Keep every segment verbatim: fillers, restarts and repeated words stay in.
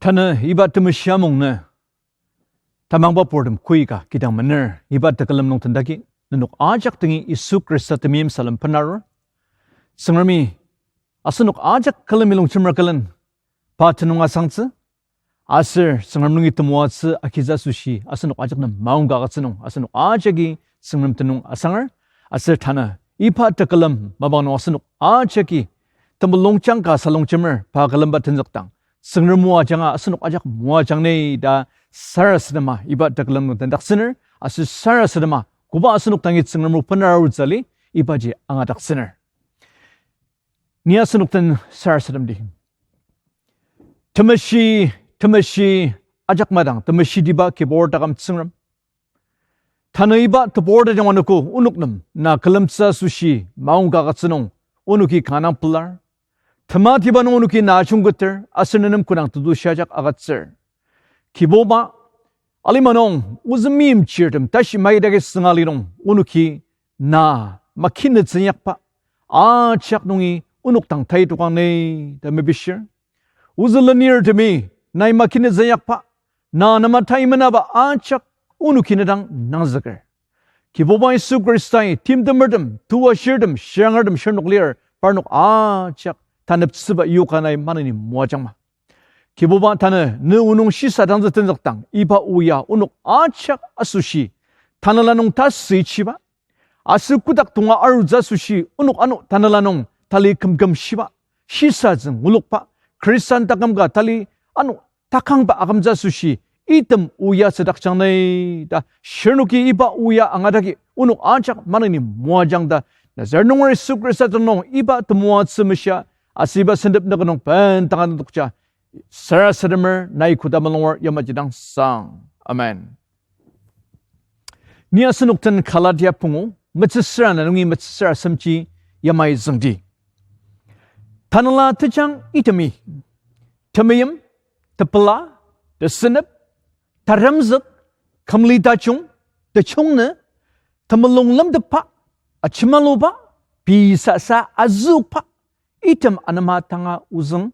Tanü iba temeshi amung nü tamangba purtem koika kidang mener iba tekülem nung tendaki nenok ajak dangi Yisu Khrista temeim salem benarur. Tsüngremi asenok ajak külemi longjemer külen pa tenüng asangtsü, aser Tsüngrem nungi temoatsü agitsü asoshi asenok ajak nem maongka agütsü nung asenok ajaki Tsüngrem tenüng asanger. Aser tanü iba tekülem mapang nung asenok ajaki temulungjang ka salongjemer pa külemba tenzükdang, Tsüngrem moajanga asenok ajak moajang ni ta sarasadema iba tekülem nung tendaktsüner, aser sarasadema koba asenok dangi Tsüngrem o benarutsü li ibaji angadaktsüner. Ni asenok den sarasademdi. Temeshi, temeshi ajak madang temeshitiba Kibur taküm Tsüngrem, tanü iba tebur tajung anogo onok nem na külemtsü asoshi maongka agütsü nung onoki kanga pelar. Tematiba nung onoki na ajungketer aser nenem kodang tetushi ajak agütsür. Kibuba, alima nung ozü meimchirtem tashi maidagi sünga li nung onoki na makinetsü inyakba ajak nungi onok dang tai tokang ni ta mepishir. Ozü lenirtemi nai makinetsü inyakba, na namatai menaba ajak onoki ne dang nangzüker. Kibuba Yisu Khristai timtemertem, tuashirtem, shirangertem shirnok lir, parnok ajak taneptsüba yoka nai maneni moajangma. Kibuba, tanü ne o nung shisadangtsü tenzükdang iba o ya onok ajak asoshi tanela nung tasüichiba, aser kotak tonga arutsü asoshi onok ano tanela nung tali kümküm shiba, shisatsü ngulukba, Khristan taküm ka tali ano takangba akümtsü asoshi item o ya südakjang ni ta shirnoki iba o ya angadagi onok ajak maneni moajang ta Nazareth nunger Yisu Khrista tenüng nung iba temoatsü meshia, aser iba sentep nüknung bendanga nokja sarasademer nai koda mulunger yamaji dang sang. Amen. Ni asenok den Galatia pungu, metsüsüra na nungi metsüsüra semji yamai züngdi. Tanela tejang itemi, temeim, tepela, tesünep, taremzük, kümli tajung, techungnü, temulung lemtepba, achimaluba, pei sasa azükba, item anema tanga ozüng,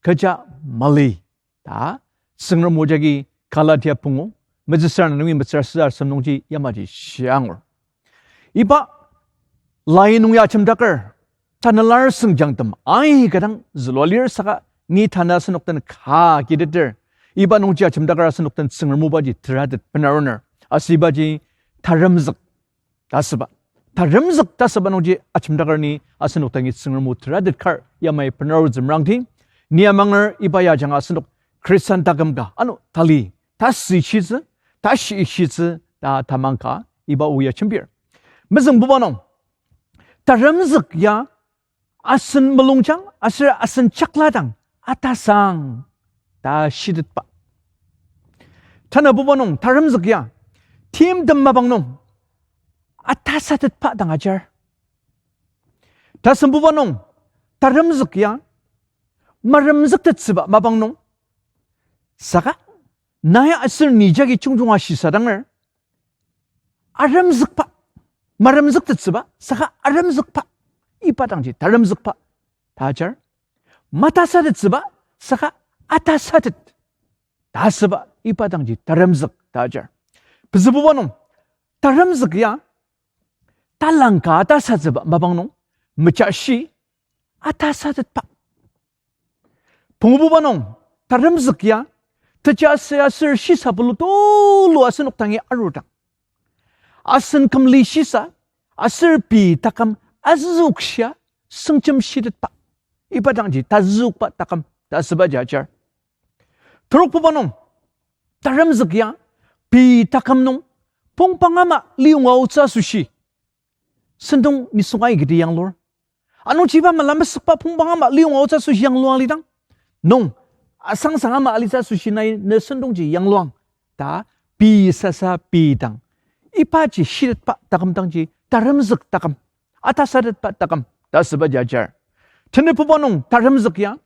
kecha mali ta Tsüngrem o jagi Galatia pungu, metsüsüra na nungi metsüsüra sem nungji yamaji shia angur. Iba lai nung ya ajemdaker, tanü lar süngjangtem aika dang zülua lir saka ni tanü asenok den ka kiteter, iba nungji ajemdaker asenok den Tsüngrem obaji teratet benaruner. Aser ibaji taremzük ta süba. Taremzük ta süba nungji ajemdaker ni asenok dangi Tsüngrem o teratet kar yamai benarutsü merangdi. Ni amanger iba ya ajanga asenok Khristan taküm ka ano tali tasüishitsü, tashi ishitsü ta tamang ka iba o ya jembir. Mezüngbuba nung, taremzük ya asen mulungjang aser asen jakladang atasang ta shitetba. Tanabuba nung, taremzük ya timtem mapang nung atasatetba dang ajar. Tasembuba nung, taremzük ya maremzüktettsüba mapang nung, saka nai aser ni jagi jungjunga shisadanger, aremzükba, maremzüktettsüba saka aremzükba, iba dangji taremzükba ta ajar. Matasatettsüba saka atasatet ta süba, iba dangji taremzük ta ajar. Pezübuba nung, taremzük ya talangka atasatsüba mapang nung, mejashi atasatetba. Pungububa nung, taremzük ya tejaser aser shisa pulu tulu asenok dangi arudang, asen kümli shisa aser pei taküm azükshia süngjem shitetba, iba dangji tazükba taküm ta süba jajar. Terokbuba nung, taremzük ya pei taküm nung pongpang ama liyonga aotsü asoshi sentong nisung aikati yanglur. Anungji iba mela mesükba pongpang ama liyonga aotsü asoshi yanglua lidang, nung asangsang ama alitsü asoshi nai ne sentongji yangluang ta pei sasa pei dang, ibaji shitetba taküm dangji taremzük taküm, atasatetba taküm ta süba jajar. Tenebuba nung, taremzük ya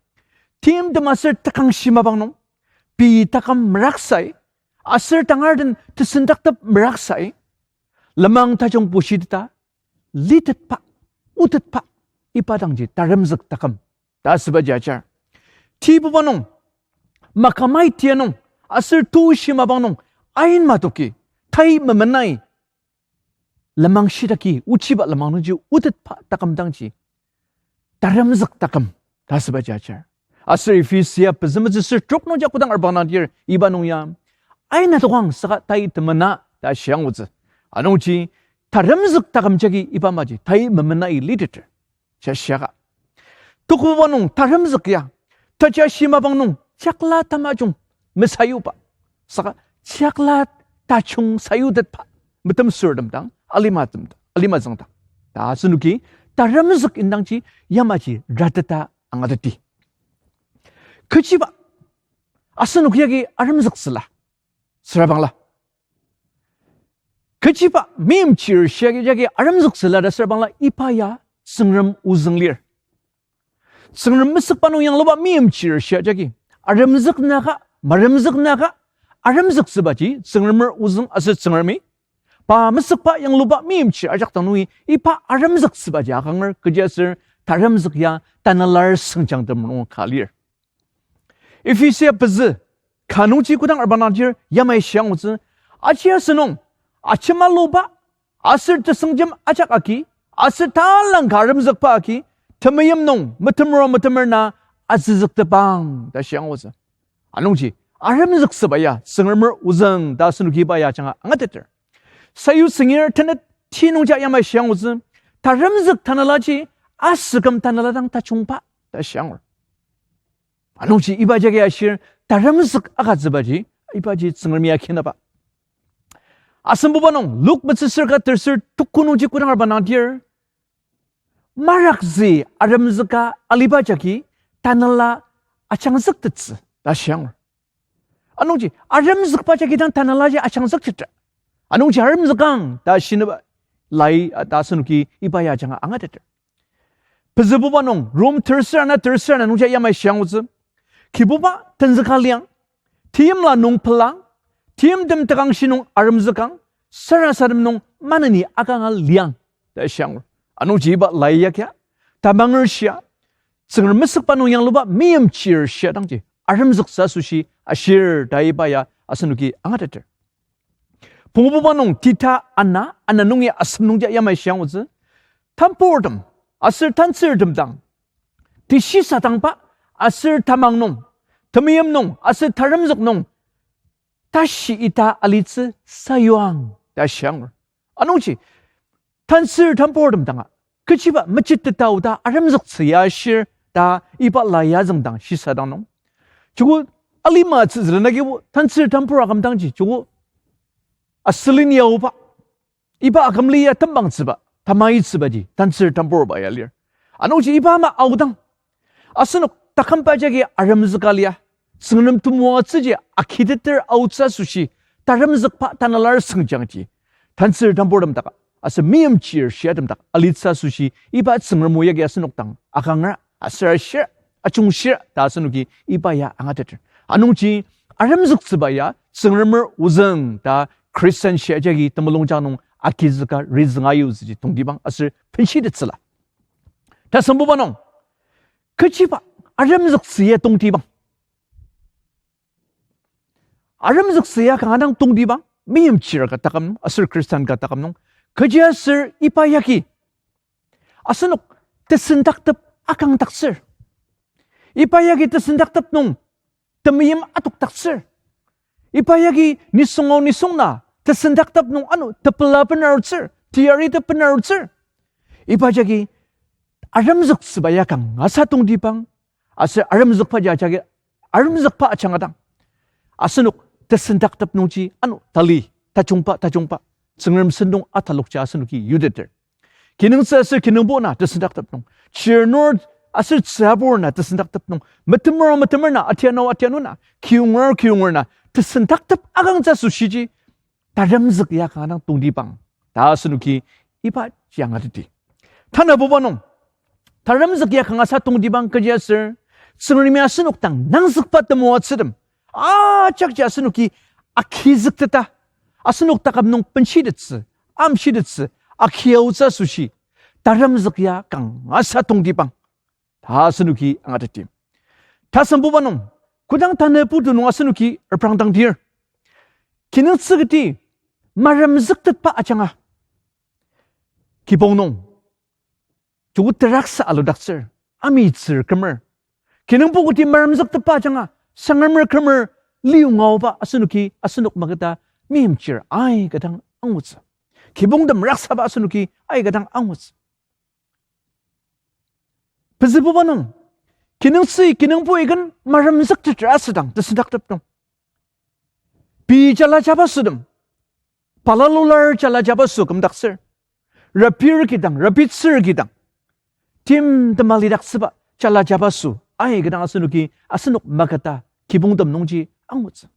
timtem aser tekangshi mapang nung pei taküm meraksai, aser tangar den tesendaktep meraksai, lenmang tajung bushiteta litetba, otetba, iba dangji taremzük taküm ta süba jajar. Tibuba nung, makamai tia nung, aser tushi mapang nung, ain matoki, tai memenai, lenmang shidaki, ochiba lenmang nungji otetba takümdangji, taremzük taküm ta süba jajar. Aser Ephesia pezü metsü ser trok nungji kodang arbang nangdir iba nung ya, aina tokang saka tai temena ta shiang otsü. Anungji taremzük taküm jagi iba maji tai memenai liteter. Jashiaka, tokoba nung taremzük ya, taja shimabang nung jakla tamajung mesayuba, saka jakla tajung sayutetba, metemsürtem dang, alima tem, alima züngdang ta asenoki taremzük indangji yamaji rateta angateti. Kechiba asenok yagi aremzüktsüla, sürabangla kechiba meimchir shia jagi aremzüktsüla ta sürabangla iba ya Tsüngrem ozüng lir. Tsüngrem mesükba nung yangluba meimchir shia jagi, aremzük naka, maremzük naka, aremzüktsübaji Tsüngremer ozüng aser Tsüngremi pa mesükba yangluba meimchir ajak dang nungi iba aremzüktsübaji akanger kechiaser taremzük ya tanela sengjangtem nung ka lir. Ephesia pezü ka nungji kodang arbang nangdir yamai shiang otsü, aji asünung, ajemaluba, aser tesüngjem ajak agi, aser talangka aremzükba agi, temeim nung metemer metemer na azüzüktepang ta shiang otsü. Anungji aremzüktsüba ya Tsüngremer ozüng ta asenoki iba ya ajanga angateter. Sayu süngir tenet ti nungji yamai shiang otsü, taremzük tanelaji asüküm tanela dang tajungba ta shiangur. Anungji iba jagi ashir, taremzük agütsübaji, ibaji Tsüngremi akinaba. Asembuba nung Luk metsüsür ka tersür tuku nungji kodang arbang nangdir, marakzi aremzüka aliba jagi tanela ajangzüktettsü ta shiangur. Anungji aremzükba jagi dang tanelaji ajangzüktetra. Anungji aremzükang ta shinüba lai ta asenoki iba ya ajanga angateter. Pezübuba nung Rom tersür ana tersür ana nungji yamai shiang otsü, Kibuba tenzüka liang, teimla nung pelang, teimtem tekangshi nung aremzükang, sarasadem nung maneni akanga liang ta shiangur. Anungji iba lai ya kia, tamanger shia, Tsüngrem mesükba nung yangluba meimchir shia dangji aremzüktsü asoshi ashir ta iba ya asenoki angateter. Pungububa nung Tita ana, ana nungi asem nungji yamai shiang otsü, tamburtem aser tantsürtem dang teshisadangba aser tamang nung, temeim nung aser taremzük nung tashi ita alitsü sayuang ta shiangur. Anungji tantsür tamburtem danga kechiba mechitetao ta aremzüktsü ya ashir ta iba lai ya züngdang shisadang nung, joko alima tsüzülen agibo tantsür tambur akümdangji joko asülen yaoba, iba akümli ya tembangtsüba, tamaitsübaji tantsür tamburba ya lir. Anungji iba ama aodang asenok takümba jagi aremzüka lia, Tsüngrem temoatsüji akiteter aotsü asoshi, taremzükba tanela sengjangji tantsür tamburtem dak aser meimchir shiatem dak alitsü asoshi iba Tsüngrem o yagi asenok dang akangera aser ashir, ajungshir ta asenoki iba ya angateter. Anungji aremzüktsüba ya Tsüngremer ozüng ta Christian shia jagi temulungjang nung agizüka rizünga yutsüji tongtibang aser benshitettsüla. Tasembuba nung, kechiba aremzüktsü ya tongtibang? Aremzüktsü ya kanga dang tongtibang, meimchir ka taküm nung aser Christian ka taküm nung, kechiaser iba yagi asenok tesendaktep akangdaktsür. Iba yagi tesendaktep nung temeim adokdaktsür. Iba yagi nisung ao nisung na tesendaktep nung ano tepela benarutsür, teyaritep benarutsür. Iba jagi aremzüktsüba ya kangasa tongtibang, aser aremzükba ya jagi aremzükba ajanga dang asenok tesendaktep nungji ano tali tajungba tajungba Tsüngrem sentong atalokja asenoki yuteter. Kinungtsü aser kinungpo na tesendaktep nung, chirnur aser tsüabur na tesendaktep nung, metemer metemer na, atianu atianu na, kiyonger kiyonger na tesendaktep akangtsü asoshiji taremzük ya kanga dang tongtibang ta asenoki ibaji angateti. Tanabuba nung, taremzük ya kangasa tongtibang kechiaser Tsüngremi asenok dang nangzükba temoatsütem ajakji asenoki agizükteta, asenok taküm nung benshitettsü, amshitettsü, agiaotsü asoshi taremzük ya kangasa tongtibang ta asenoki angateti. Tasembuba nung, Kodang tanü putu nung asenoki reprangdang tir, kinungtsü kati maremzüktetba ajanga kibong nung joko teraksa aludaktsür, amitsür kümer. Kinungpo kati maremzüktetba ajanga Tsüngremer kümer liyonga aoba asenoki asenok maketa meimchir aika dang angutsü. Kibongtem raksaba asenoki aika dang angutsü. Pezübuba nung, kinungtsü kinungpo iken maremzükteter asüdang tesendaktep nung, pei jala jabasotem, balala lular jala jabaso kümdaktsür, rapir kidang, rapitsür kidang, timtema lidaktsüba jala jabaso aika dang asenoki asenok maketa kibongtem nungji angutsü.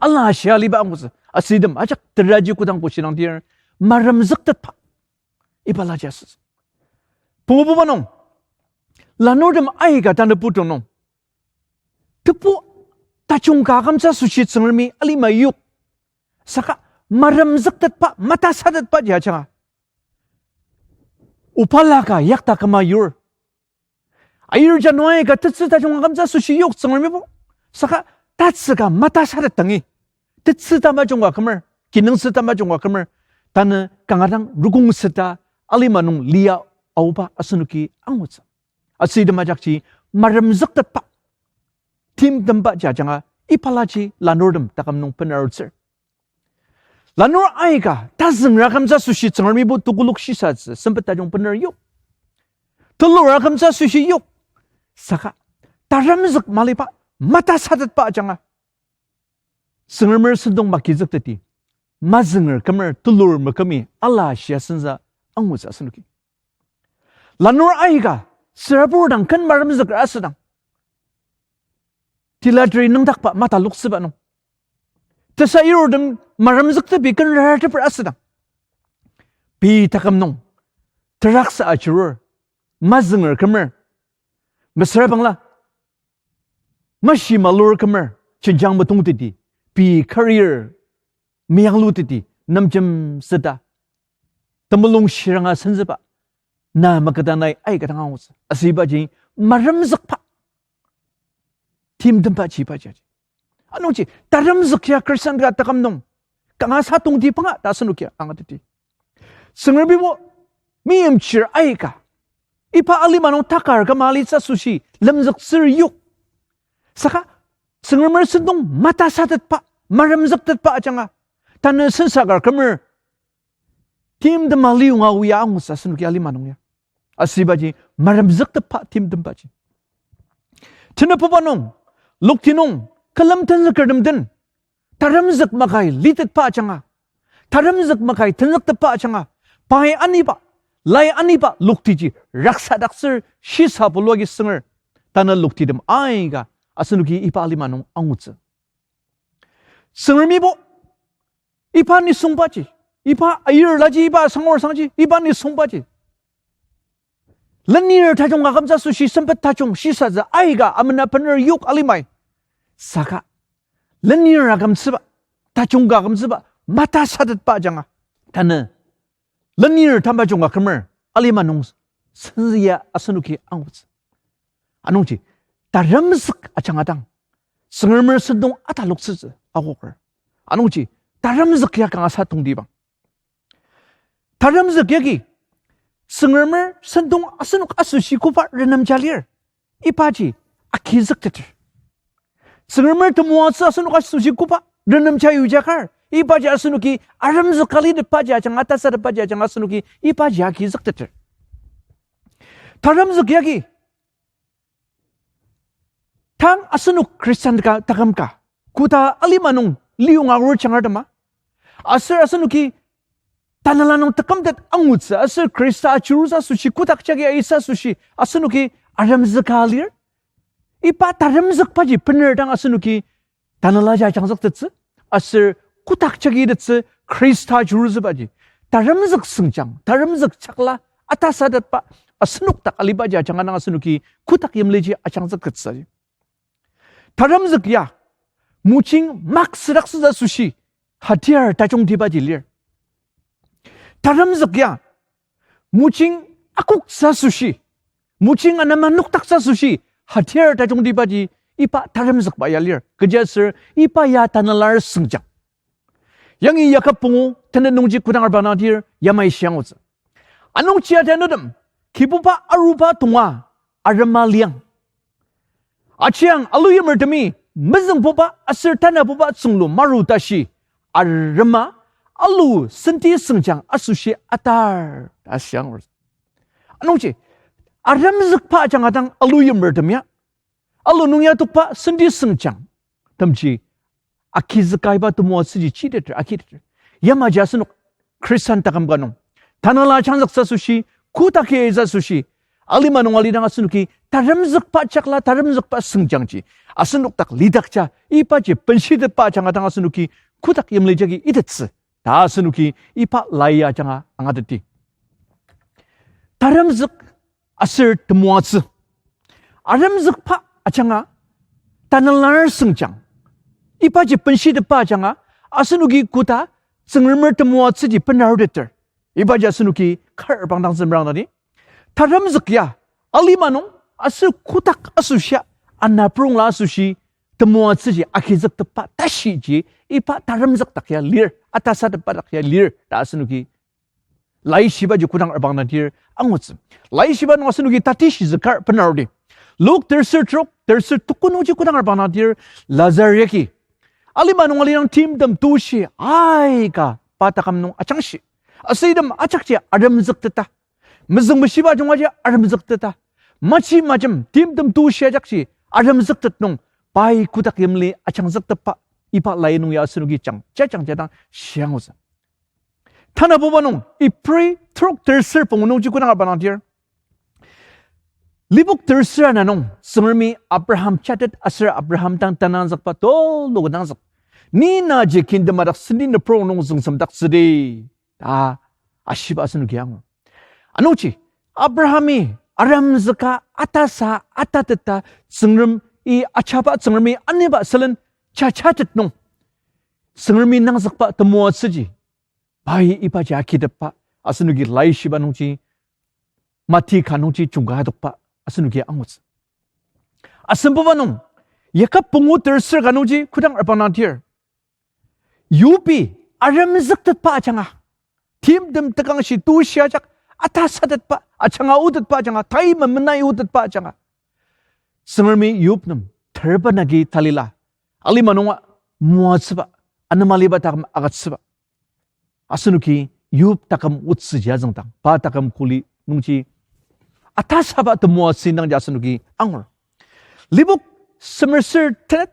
Ala shia aliba angutsü, asütem ajak teraji kodang ko shilangdir, maremzüktetba ibalaji asütsü. Pungububa nung, lanurtem aika tanü putu nung, tebu tajung ka akümtsü asoshi Tsüngremi alima yok. Saka maremzüktetba, matasatetbaji ajanga obala ka yakta küma yur. Ayir January ka tetsü tajung akümtsü asoshi yok Tsüngremibo. Saka tatsüka matasatet dangi, tetsü tamajung ka kümer, kinungtsü tamajung ka kümer, tanü kanga dang rukong süta alima nung lia aoba asenoki angutsü. Asütem ajakji maremzüktetba, timtembaji ajanga ibalaji lanurtem taküm nung benarutsür. Lanur aika tazüngra akümtsü asoshi Tsüngremibo tekolak shisatsü sempet tajung bener yok. Telur akümtsü asoshi yok. Saka taremzük maliba, matasatetba ajanga Tsüngremer sentong magizükteti, mazünger kümer telur mekümi ala shia sensa angutsü asenoki. Lanur aika, sürabur dang ken maremzüker asüdang, tilateri nüngdakba mataloktsüba nung, tesayurtem maremzüktepi ken rarateper asüdang, pei taküm nung teraksa achirur, mazünger kümer, mesüra bangla mashi malur kümer, jenjang metongteti, pei career meyangluteti nemjem süta temulung shiranga senzüba na maketa nai aika dang angutsü. Asübaji maremzükba, timtembaji ibaji aji. Anungji taremzük ya Christian ka taküm nung kangasa tongtibanga ta asenoki angateti. Tsüngremibo meimchir aika iba alima nung takar küma alitsü asoshi lemzüktsür yok. Saka Tsüngremer sentong matasatetba, maremzüktetba ajanga tanü sensaker kümer timtema liyonga aoa angutsü asenoki alima nung ya. Asübaji maremzüktetba timtembaji. Tenepoba nung, lokti nung, külem tenzükertem den taremzük makai litetba ajanga, taremzük makai tenzüktetba ajanga, pai aniba, lai aniba loktiji raksadaktsür shisa bulua agi sünger, tanü loktitem aika asenoki iba alima nung angutsü. Tsüngremibo iba nisungbaji, iba ayirlaji, iba sangorsangji, iba nisungbaji lenir tajung ka akümtsü asoshi sempet tajung shisatsü aika amena bener yok alimai. Saka lenir akümtsüba, tajung ka akümtsüba matasatetba ajanga tanü lenir tamajung ka kümer alima nung senzüa asenoki angutsü. Anungji taremzük ajanga dang Tsüngremer sentong ataloktsütsü akoker. Anungji taremzük ya kangasa tongtibang. Taremzük yagi Tsüngremer sentong asenok asoshi koba renemja lir, ibaji agizükteter. Tsüngremer temoatsü asenok asoshi koba renemja yujakar, ibaji asenoki aremzük ka litetbaji ajanga, tasatetbaji ajanga asenoki ibaji agizükteter. Taremzük yagi tang asenok Christian ka taküm ka koda alima nung liyonga aor jangar tema, aser asenoki tanela nung tekümtet angutsü aser Khrista achirutsü asoshi, kotak jagi aisa asoshi asenoki aremzüka lir. Iba taremzükbaji bener dang asenoki tanelaji ajangzüktettsü aser kotak jagitettsü Khrista achirutsübaji. Taremzük süngjang, taremzük chakla, atasatetba asenok dak alibaji ajanga dang asenoki kotak yimliji ajangzüktettsü. Taremzük ya mojing mak südaktsütsü asoshi hatiar tajungtibaji lir. Taremzük ya mojing akoktsü asoshi, mojing anema noktaktsü asoshi hatiar tajungtibaji iba taremzükba ya lir. Kechiaser iba ya tanela süngjang. Yangi Yakob pungu tenet nungji kodang arba dang tir yamai shiangutsü. Anungji ata nutem, Kibuba aruba tonga arema liang. Ajiang aluyimertemi mezüngbuba aser tanabuba tsünglu maru tashi arema alu senti süngjang asoshi atar ta shiangur. Anungji aremzükba ajanga dang aluyimertem ya, alu nung ya tokba senti süngjang temji agizüka iba temoatsüji chiteter, agiteter. Yamaji asenok Khristan taküm ka nung tanela ajangzüktsü asoshi, kotak ya itsü asoshi, alima nung alidang asenoki taremzükba jakla taremzükba süngjangji asenok dak lidakja, ibaji benshitetba ajanga dang asenoki kotak yimli jagi itettsü ta asenoki iba lai ajanga angateti. Taremzük aser temoatsü. Aremzükba ajanga tanela süngjang, ibaji benshitetba ajanga asenoki koda Tsüngremer temoatsüji benaruteter. Ibaji asenoki kar bangdang zümrang nadi. Taremzük ya alima nung aser kotak asoshia, anaprongla asoshi temoatsüji agizüktetba tashiji iba taremzük dak ya lir, atasatetba dak ya lir ta asenoki laishibaji kodang arbang dang tir angutsü. Laishiba nung asenoki tatishizü kar benarudi. Luk terser trok, terser tuku nungji kodang arbang dang tir Lazar yagi alima nung alidang timtem tushi aika pa taküm nung ajangshi. Aser item ajakji aremzükteta, mezüngmeshiba jungaji aremzükteta, machi majem timtem tushi ajakji aremzüktet nung pai kotak yimli ajangzüktepba iba lai nung ya asenoki jang, jajang jadang shiangutsü. Tanabuba nung Ibri trok terser pungu nungji kodang arbang dang tir, Lipok terser ana nung Tsüngremi Abraham jatet aser Abraham dang tanangzükba tulu ka nangzük, ni naji kingdom adak senti nüburong nung züngsemdaktsüdi ta ashiba asenoki angur. Anungji Abrahami aremzüka atasa atateta Tsüngremi ajaba, Tsüngremi aniba sülen jajatet nung Tsüngremi nangzükba temoatsüji pai ibaji agitepba asenoki laishiba nungji, Mati ka nungji jungka adokba asenoki angutsü. Asembuba nung Yakob pungu terser ka nungji kodang arbang dang tir, Yobi aremzüktetba ajanga, timtem tekangshi tushi ajak atasatetba ajanga, otetba ajanga, tai memenai otetba ajanga, Tsüngremi Yob nem terben agi talila, alima nunga moatsüba, anema aliba taküm agütsüba asenoki Yob taküm otsüji azüngdang, pa taküm kuli nungji atasaba temoatsü indangji asenoki angur. Lipok semerser tenet,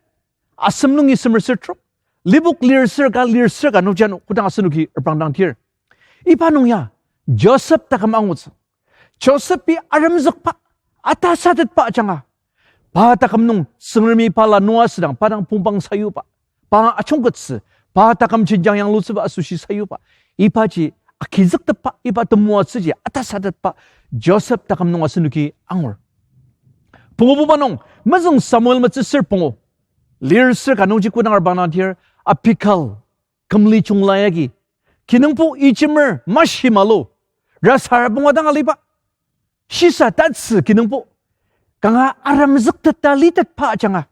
asem nungi semerser trok, Lipok lirser ka, lirser ka nungji ano kodang asenoki arbang dang tir, iba nung ya Josep taküm angutsü. Josepi aremzükba, atasatetba ajanga, pa taküm nung Tsüngremi pa la nua südang pa dang pongpang sayuba, pa ajungkettsü, pa taküm jenjang yanglutsüba asoshi sayuba, ibaji agizüktepba, iba temoatsüji atasatetba Josep taküm nung asenoki angur. Pungububa nung mezüng Samuel metsüsür pungu, lirser ka nungji kodang arbang dang tir, Abigail kümli jungla yagi, kinungpo ijemer mashi malu, rasar punga dang aliba, shisa tatsü kinungpo, kanga aremzükteta litetba ajanga,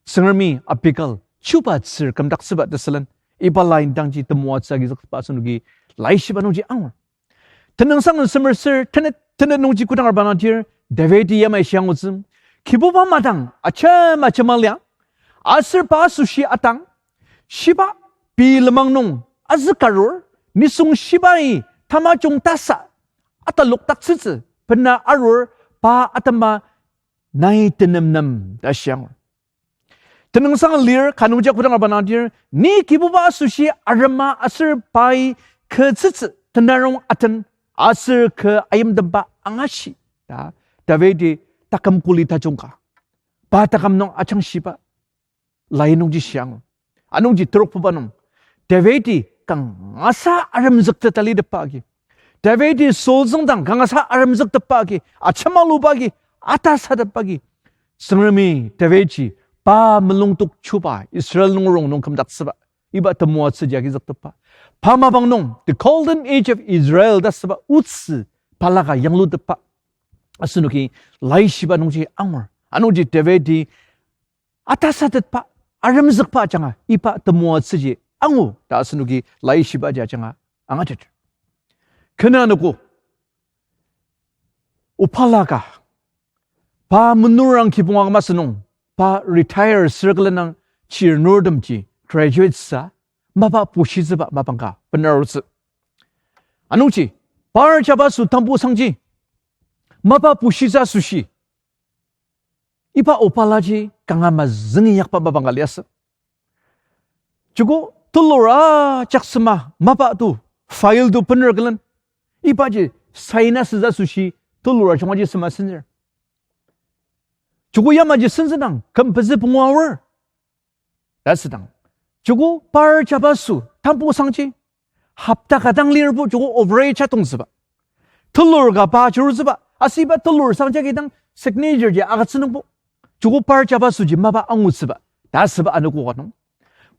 Tsüngremi Abigail chubatsür kümdaktsüba tesülen, iba la indangji temoatsü agizükba asenoki laishiba nungji angur. Tenüngsang semerser tenet, tenet nungji kodang arbang dang tir, Davidi yamai shiangutsü, Kibuba madang ajema ajema liang, aser pa asoshi atang, shiba pei lenmang nung azükarur, nisung shibai tamajung tasa atalokdaktsütsü bena arur, pa atema nai tenemnem ta shiangur. Tenüngsang lir ka nungji kodang arbang dang tir, ni Kibuba asoshi arema aser pai kü tsütsü tenarong aten aser kü ayimtemba angashi ta Davidi taküm kuli tajung ka, pa taküm nung ajangshiba lai nungji shiangur. Anungji terokbuba nung, Davidi kangasa aremzükteta litepba agi, Davidi Saul züngdang kangasa aremzüktepba agi, achemaluba agi, atasatetba agi, Tsüngremi Davidi pa mulungtok chuba Israel nungerong nung kümdaktsüba, iba temoatsüji agizüktepba, pa mapang nung the golden age of Israel ta süba otsü balaka yanglutepba asenoki laishiba nungji angur. Anungji Davidi atasatetba, aremzükba ajanga iba temoatsüji angu ta asenoki laishibaji ajanga angateter. Kena anogo, Opala ka, pa menurang kibonga masü nung, pa retire circle nang chirnurtemji graduate sa, mapa pushitsüba mapang ka benarutsü. Anungji, par jabaso tambusangji mapa pushitsü asoshi, iba Opalaji kanga mazüngi yakba mapang ka liasü. Joko telur ajak sema mapa to, file to bener külen, ibaji sign asütsü asoshi telur ajungaji sema senzür. Joko yamaji senzüdang küm pezü pungu aor ta asüdang, joko par jabaso tambusangji hopta ka dang lirbo joko overage atongtsüba, telur ka pa chirutsüba, aser iba telur sang jagi dang signature ji agütsü nungbo, joko par jabasoji mapa angutsüba ta asüba anogo ka nung,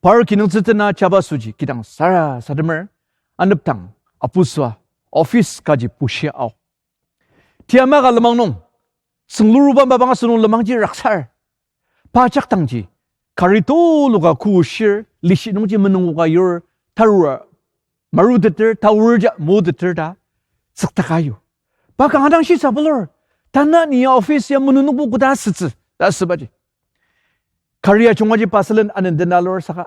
par kinungtsü tena jabasoji kidang sarasademer, anepdang apusua office kaji pushia ao. Tiama ka lenmang nung, tsüngluruba mapang asünung lenmangji raksar, pa jakdangji kari tuluka kushir, lishi nungji menungoka yur, tarura maruteter, taorja moteter ta tsüktaka yu. Pa kanga dang shisa pelur, tanü ni ya office ya menunokbo koda asütsü ta asübaji, kari ajungaji pa sülen anendena lur saka,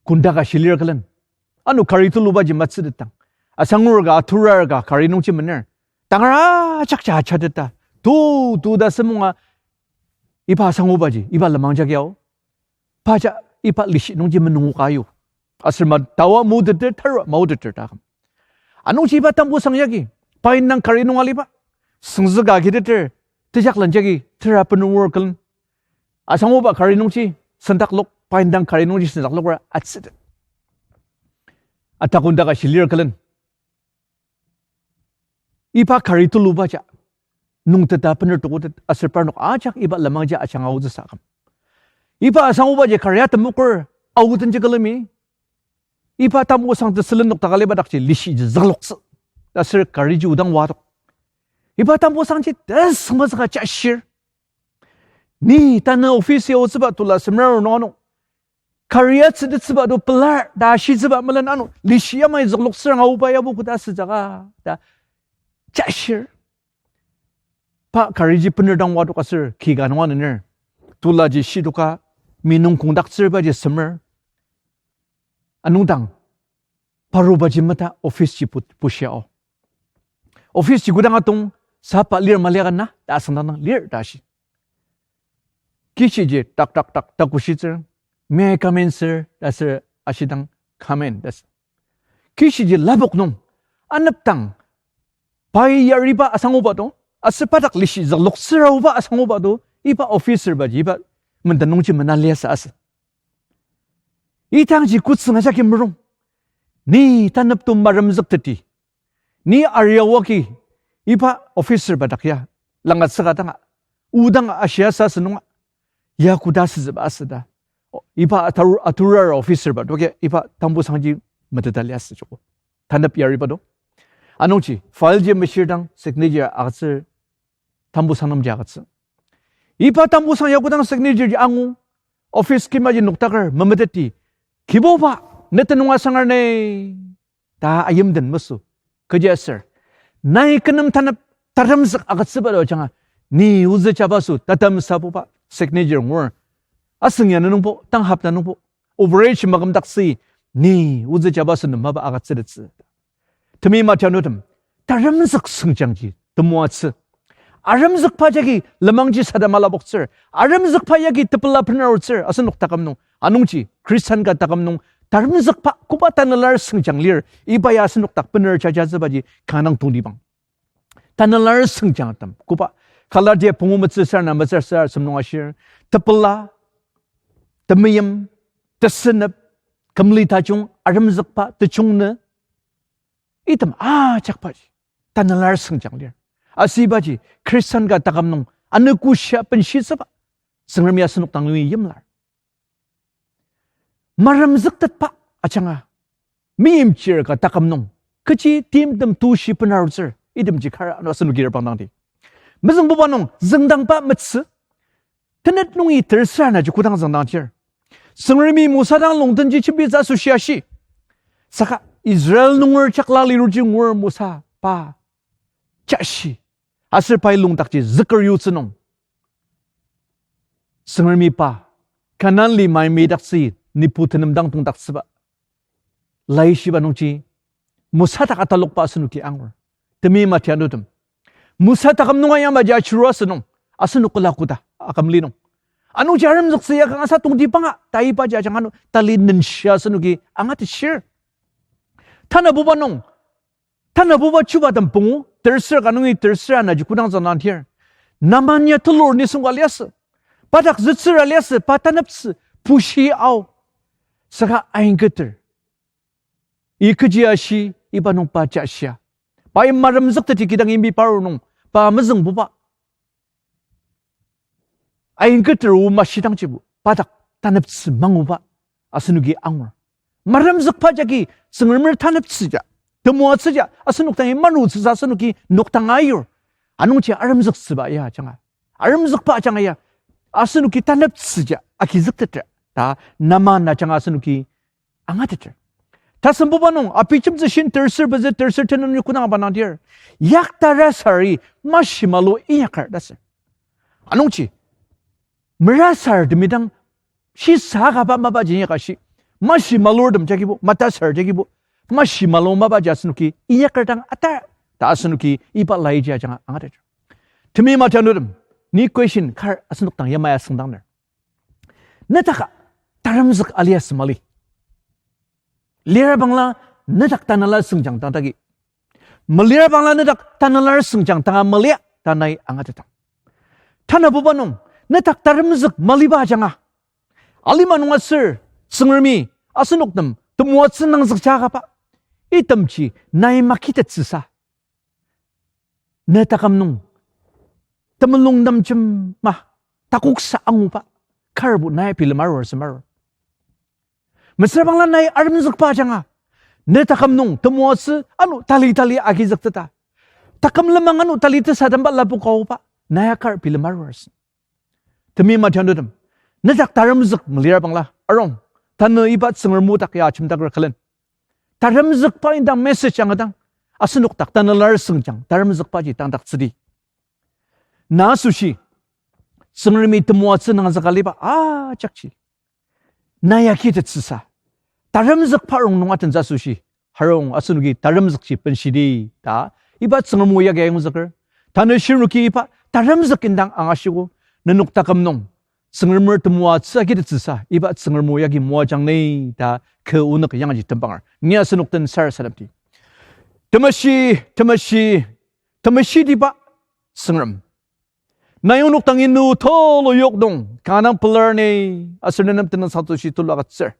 kondaka shilir külen, ano kari tulubaji matsütetang, asangur ka aturar ka kari nungji mener, tangar ajakja ajateta, tu, tu ta semonga, iba asangubaji iba lenmang jagi ao, pa ja iba lishi nungji menungoka yu, aser ma tawa moteter, tarua maoteter ta aküm. Anungji iba tambusang yagi, pa indang kari nung aliba, süngzüka agiteter, tejaklen jagi tera penungur külen, asanguba kari nungji sendaklok, pa indang kari nungji sendaklokra atsütet, atakondaka shilir külen, iba kari tuluba ja nungteta bener tokotet aser parnok ajak iba lenmangji ajanga aotsüsa aküm. Iba asangubaji kari atemoker aotenji külemi, iba tambusang tesülen noktaka aliba dakji lishiji zükloktsü, aser kariji odang wadok. Iba tambusangji tesüngmazüka jashir, ni tanü office ya aotsüba tula semrar nung ano kari atsütettsüba to pelar ta shitsüba melen ano lishi yamai zükloktsür, aoba yabo koda asüjaka ta jashir. Pa kariji bener dang wadok aser ki ka nung anener, tulaji shitoka, mi nung kongdaktsürbaji semer, anungdang parubaji meta office ji pu-, pushia ao. Office ji kodang atong, sapa lir maliaka na ta asüngdang dang lir ta ashi. Kishiji tak tak tak ta kushitsür, may I come in, sir ta aser ashidang, come in ta asü. Kishiji lapok nung, anepdang pai yariba asanguba to, aser pa dak lishi zükloktsür aoba asanguba to, iba officerbaji iba menden nungji mena liasü asü. Idangji kotsüng ajaki merong, ni tanepto maremzükteti, ni ariawagi iba officerba dak ya langatsüka danga, odang ashia sasü nunga, ya koda asütsüba asü ta. Iba atur-, aturar officerba doki iba tambusangji meteta liasü joko, tanep yariba to. Anungji file ji meshirdang signature agütsür, tambusang nemji agütsü. Iba tambusang ya kodang signature ji angu, office kimaji noktaker memeteti, Kibuba, ne tenüng asangar ne ta ayimden mesü. Kechiaser, nai kü nem tanep taremzük agütsüba to ajanga, ni ozü jabaso tatemsabuba signature ngur, asüng ya nunungbo, tanghap ta nungbo, overage makümdaktsü, ni ozü jabaso nem mapa agütsütettsü. Temeim atianutem, taremzük süngjangji temoatsü. Aremzükba jagi lenmangji sadama lapoktsür. Aremzükba yagi tepela benarutsür asenok taküm nung. Anungji Khristan ka taküm nung taremzükba koba tanela süngjang lir, iba ya asenok dak bener jajatsübaji kanga dang tongtibang. Tanela süngjangtem koba, Galatia pungu metsür sür na metsür sür asem nung ashir, tepela, temeim, tesünep, kümli tajung, aremzükba, techung nü, item ajakbaji tanela süngjang lir. Asübaji Khristan ka taküm nung anogoshia benshitsüba Tsüngremi asenok dang nungi yimlar. Maremzüktetba ajanga, meimchir ka taküm nung kechi timtem tushi benarutsür, itemji kar ano asenoki reprangdangdi. Mezüngbuba nung züngdangba metsü, Tenet nungi tersür anaji kodang züngdang tir, Tsüngremi Mosa dang lungdenji jembitsü asoshi ashi. Saka Israel nunger jakla liruji ngur Mosa pa jashi. Aser pai lungdakji züker yutsü nung, Tsüngremi pa Kanan limai meidaktsü nipu tenem dang tongdaktsüba laishiba nungji Mosa dak atalokba asenoki angur. Temeim atianutem, Mosa taküm nunga yamaji achiru asünung, asenok kula koda aküm li nung. Anungji aremzüktsü ya kangasa tongtibanga ta ibaji ajanga ano tali nenshi asenoki angateshir. Tanabuba nung, tanabuba chubatem pungu tersür ka nungi tersür anaji kodang züngdang tir, Naman ya telur nisung ka liasü. Pa dak zütsüra liasü, pa taneptsü, pushi ao. Saka aingketer, I kechi ashi, iba nung pa jashia. Pai maremzükteti kidang imbi parur nung pa mezüngbuba, aingketer o mashidangjibo pa dak taneptsü manguba asenoki angur. Maremzükba jagi Tsüngremer taneptsüja, temoatsüja asenok dangi marutsüsa asenoki nokdang ayur. Anungji aremzüktsüba ya ajanga, aremzükba ajanga ya asenoki taneptsüja agizüktetra ta Naman ajanga asenoki angateter. Tasembuba nung Abijemtsü shin tersür pezü tersür tenet nung kodang aba nangdir, yaktara sari mashi malu inyaker ta sür. Anungji merasartemi dang shisa kaba mapaji inyaka shi, mashi malurtem jagibo, matasar jagibo, mashi malu mapaji asenoki inyaker dang ata ta asenoki iba laiji ajanga angateter. Temeim atianutem, ni question kar asenok dang yamai asüngdangner. Nedaka taremzük aliasü mali. Lirabangla nedak tanela süngjang tang dagi, melirabangla nedak tanela süngjang tanga malia ta nai angatetang. Tanabuba nung nedak taremzük maliba ajanga, alima nung aser Tsüngremi asenok nem temoatsü nangzükjia kaba itemji nai makitettsüsa, ne taküm nung temulung nemjema takoksa anguba karbo nai bilema arur asü marur. Mesüra bangla nai aremzükba ajanga, ne taküm nung temoatsü ano tali tali agizükteta, taküm lenmang ano tali tesademba lapoka aoba nai akar bilema arur asü. Temeim atianutem, nedak taremzük melira bangla arung, tanü iba Tsüngrem o dak ya ajemdaker külen, taremzükba indang message angadang, asenok dak tanela süngjang taremzükbaji tangdaktsüdi. Na asoshi Tsüngremi temoatsü nangzüka aliba ajakji nai akitettsüsa, taremzükba rong nung atentsü asoshi, harong asenoki taremzükji benshidi ta iba Tsüngrem o yagi ayongzüker. Tanü shirnoki iba taremzük indang angashiogo. Nenok taküm nung Tsüngremer temoatsü akitettsüsa iba Tsüngrem o yagi moajang ni ta kü onük yangaji tembanger. Ni asenok den sarasademdi. Temeshi, temeshi, temeshitiba Tsüngrem, nai onok dangi nü tulu yok nung kanga pelar ni, aser nenem tenüngsang asoshi tulu agütsür.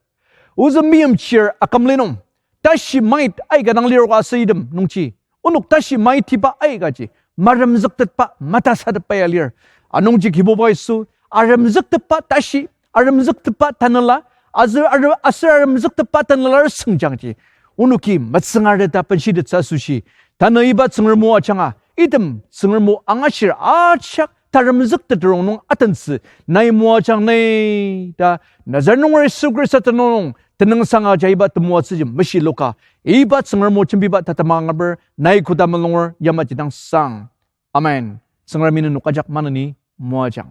Ozü meimchir akümli nung, tashi mait aika dang lir ka asü item nungji, onok tashi maitiba aikaji maremzüktetba, matasatetba ya lir. Anungji Kibuba Yisu, aremzüktetba tashi, aremzüktetba tanela, aser are-, aser aremzüktetba tanela süngjangji onoki metsüngarteta benshitettsü asoshi, tanü iba Tsüngrem o ajanga, item Tsüngrem o angashir ajak taremzüktetrong nung atentsü nai moajang ni ta, Nazaret nunger Yisu Khrista tenüng nung tenüngsang aja iba temoatsüji meshiloka, iba Tsüngrem o jembiba tatemang angaber nai koda mulunger yamaji dang sang. Amen. Tsüngremi nenok ajak maneni moajang.